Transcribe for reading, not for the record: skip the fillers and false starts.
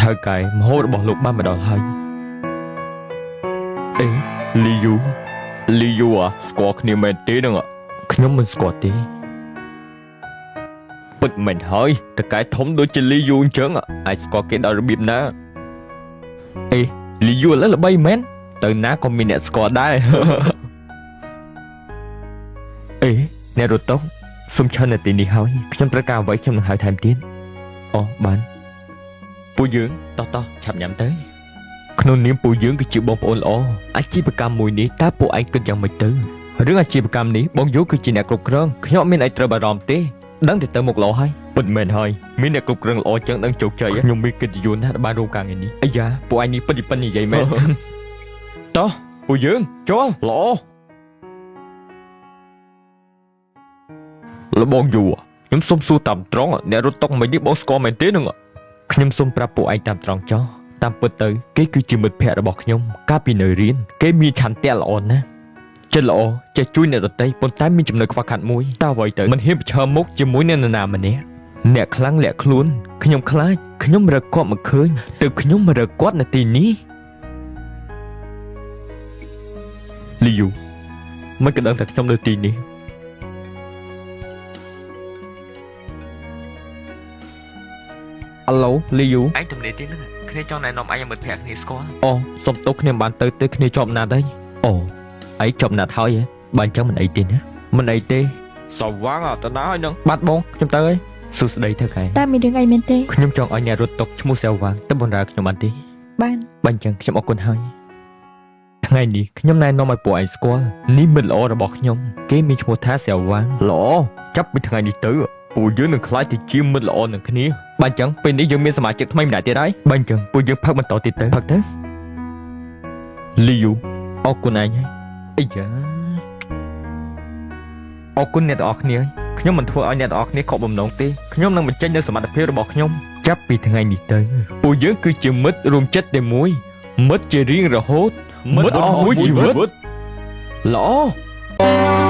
ថៅកែម្ហូបរបស់លោកបានមកដល់ហើយអេលីយូលីយូអាស្គាល់គ្នាមែនទេនឹងខ្ញុំមិនស្គាល់ទេពិតមែនហើយតកែធំដូចជាលីយូអញ្ចឹងអាចស្គាល់គេដល់របៀបណាអេលីយូឥឡូវល្បីមែនទៅណាក៏មានអ្នកស្គាល់ដែរ អេអ្នករត់តុសូមឈរនៅទីនេះហើយខ្ញុំត្រូវការអ្វីខ្ញុំនឹងហៅថែមទៀតអូបានពួកយើងតោះតោះឆាប់ញ៉ាំទៅក្នុងនាមពួកយើងគឺជាបងប្អូនល្អអាជីវកម្មមួយនេះតើពួកឯងគិតយ៉ាងម៉េចទៅរឿងអាជីវកម្មនេះបងយូគឺជាអ្នកគ្រប់គ្រងខ្ញុំអត់មានអីត្រូវបារម្ភទេដឹងតែទៅមុខល្អហើយពិតមែនហើយមានអ្នកគ្រប់គ្រងល្អចឹងដឹងជោគជ័យខ្ញុំមានកិត្តិយសណាស់ដែលបានរួមការងារនេះអាយ៉ាពួកឯងនេះពិតជាប៉ិននិយាយមែន តោះពួកយើងចូលល្អ លបងយូខ្ញុំសុំសួរតាមត្រង់អ្នករត់តុកមិញនេះបងស្គាល់មែនទេនឹងខ្ញុំសុំប្រាប់ពួកឯងតាមត្រង់ចោះតាមពិតទៅគេគឺជាមិត្តភ័ក្តិរបស់ខ្ញុំកាលពីនៅរៀនគេមានឆន្ទៈល្អណាស់ចិត្តល្អចេះជួយអ្នកដទៃប៉ុន្តែមានចំណុចខ្វះខាតមួយតើអ្វីទៅមិនហ៊ានប្រឈមមុខជាមួយអ្នកនរណាម្នាក់អ្នកខ្លាំងលាក់ខ្លួនខ្ញុំខ្លាចខ្ញុំរកគាត់មកឃើញទៅខ្ញុំមករកគាត់នៅទីនេះលីយូមិនក៏ដឹងថាខ្ញុំនៅទីនេះ អាឡូលីយូឯងទំនេរទេហ្នឹងគ្នាចង់ណែនាំឯងឲ្យមិត្តភក្តិគ្នាស្គាល់អូសុំទោសគ្នាមិនបានទៅទេគ្នាជាប់ណាត់ហើយអូឯងជាប់ណាត់ហើយហ៎បើអញ្ចឹងមិនអីទេណាមិនអីទេសវាងអត់ទៅណាហើយហ្នឹងបាត់បងខ្ញុំទៅហើយសួស្តីទៅកែ តើមានរឿងអីមែនទេ ខ្ញុំចង់ឲ្យអ្នករត់តុកឈ្មោះសែវ៉ាងទៅបម្រើខ្ញុំបានទេ បាន បើអញ្ចឹងខ្ញុំអរគុណហើយថ្ងៃនេះខ្ញុំណែនាំឲ្យពួកឯងស្គាល់នេះមិត្តល្អរបស់ខ្ញុំគេមានឈ្មោះថាសែវ៉ាងល្អចាប់ពីថ្ងៃនេះទៅពួកយើងនឹងក្លាយទៅជាមិត្តល្អនឹងគ្នាបើអញ្ចឹងពេលនេះយើងមានសមាជិកថ្មីម្នាក់ទៀតហើយបើអញ្ចឹងពួកយើងផឹកបន្តទៀតទៅផឹកទៅលីយូអរគុណឯងហើយអាយ៉ាអរគុណអ្នកទាំងអស់គ្នាហើយខ្ញុំមិនធ្វើឲ្យអ្នកទាំងអស់គ្នាខកបំណងទេខ្ញុំនឹងបញ្ចេញនូវសមត្ថភាពរបស់ខ្ញុំចាប់ពីថ្ងៃនេះទៅពួកយើងគឺជាមិត្តរួមចិត្តតែមួយមិត្តជារៀងរហូតមិត្តអស់មួយជីវិតល្អ